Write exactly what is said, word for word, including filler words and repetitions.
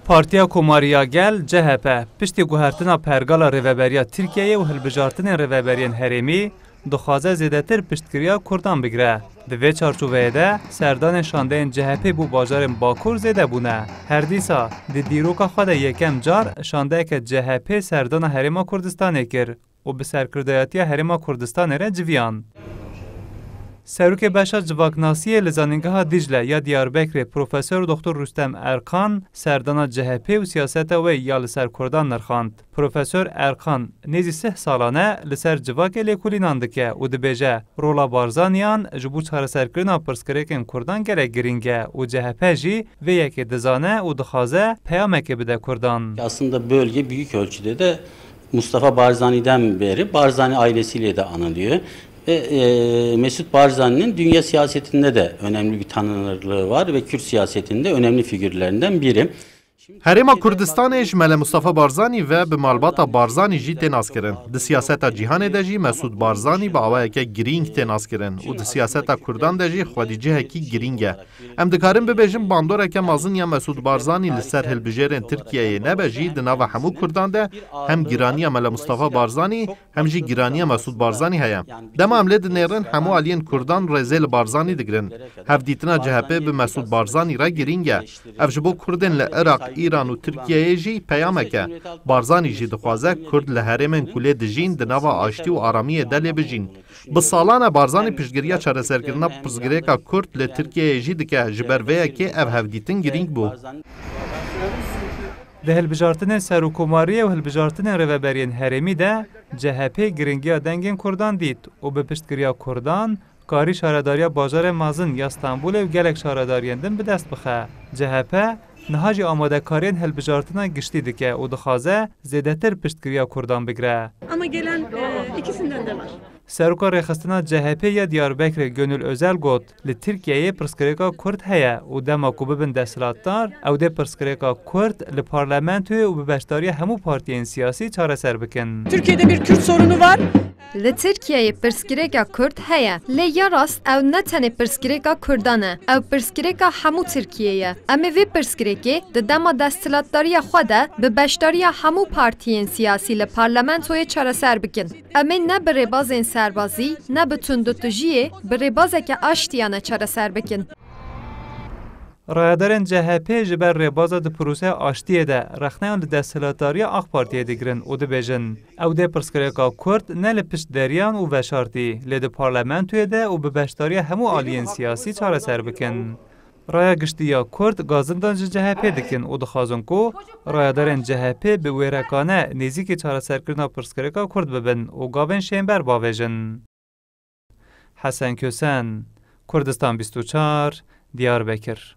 Partiya Komarî ya Gel, C H P, piştî guhertina pergala rêveberiya Tirkiyeyê û hilbijartinên rêveberiyên herêmî, dixwaze zêdetir piştgiriya Kurdan bigire. Di vê çarçoveyê de serdanên şandeyên C H P bo bajarên Bakur zêde bûne. Her dîsa di dîroka xwe de yekem car şandeyeke C H P serdana Herêma Kurdistanê kir û bi serkirdayetiya Herêma Kurdistanê re civiyan. Serokê Beşa Civaknasiyê li Zanîngeha Dîcle ya Diyarbekirê Profesor Doktor Rûstem Erkan serdana C H P û siyaseta wê ya li ser Kurdan nirxand. Profesor Erkan nêzî sih salan e li ser civakê lêkolînan dike û dibêje, rola Barzaniyan ji bo çareserkirina pirsgirêkên Kurdan gelek girîng e û C H P jî vê yekê dizane û dixwaze peyamekê bide Kurdan. Aslında bölge büyük ölçüde de Mustafa Barzani'den beri Barzani ailesiyle de anılıyor. Ve e, Mesut Barzani'nin dünya siyasetinde de önemli bir tanınırlığı var ve Kürt siyasetinde önemli figürlerinden biri. Herêma Kurdistanê ji Mele Mustafa Barzanî ve bi malbata Barzanî jî tê naskirin. Di siyaseta cîhanê de jî Mesûd Barzanî bi awayeke girîng tê naskirin û di siyaseta Kurdan de jî xwedîcihekî girîng e. Em dikarin bibêjin bandoreke mezin ya Mesûd Barzanî li ser hilbijêrên Tirkiyeyê nebe jî di nava hemû Kurdan de hem giraniya Mele Mustafa Barzanî hem jî giraniya Mesûd Barzanî heye. Dema em lê dinêrin, hemû aliyên Kurdan rêzê li Barzanî digirin. Hevdîtina C H P bi Mesûd Barzanî re girîng e. Ev ji bo Kurdên li Iraq, Îran û Tirkiyeyê jî peyamek e. Barzanî jî dixwaze Kurd li herêmên ku lê dijîn di nava aştî û aramiyê de lê bijîn. Bi salan e Barzanî piştgiriya çareserkirina pirsgirêka Kurd li Tirkiyeyê jî dike, ji ber vê yekê ev hevdîtin girîng bû. Di hilbijartinên serokkomariyê û hilbijartinên rêveberiyên herêmî de C H P giringiya dengên Kurdan dît û bi piştgiriya Kurdan karî şaredariya bajarê mezin ya Stenbolê û gelek şaredariyên din bi dest bixe. C H P niha jî amadekariyên hilbijartina giştî dike û dixwaze zêdetir piştgiriya Kurdan bigire. Ama gelen, e, ikisinden de var. Seroka rêxistina C H P ya Diyarbekirê Gönül Özel got, li Tirkiyeyê pirsgirêka Kurd heye û dema ku bibin desthilatdar, ew dê pirsgirêka Kurd li parlamentoyê û bi beşdariya hemû partiyên siyasî çareser bikin. Türkiye'de bir Kürt sorunu var. Li Tirkiyeyê pirsgirêka Kurd heye. Lê ya rast ew ne tenê pirsgirêka Kurdan e. Ew pirsgirêka hemû Tirkiyê ye. Em ê vê pirsgirêkê di dema desthilatdariya xwe de bi beşdariya hemû partiyên siyasî li parlamentoyê çareser bikin. Em ê ne bi rêbazên serbazî, ne bi tundutijiyê, bi rêbazeke aştiyane çareser bikin. Rayedarên C H P ji ber rêbaza di proseya aştiyê de rexneyan li desthilatdariya AK Partiyê digirin û dibêjin, ew dê pirsgirêka Kurd ne li pişt deriyan û veşartî, lê di parlamentoyê de û bi beşdariya hemû aliyên siyasî çareser bikin. Raya giştî ya Kurd gazindan ji C H P dikin û dixwazin ku rayedarên C H P bi wêrekane nêzîkî çareserkirina pirsgirêka Kurd bibin û gavên şênber bavêjin. Hesen Kösen, Kurdistan bîst û çar, Diyarbekir.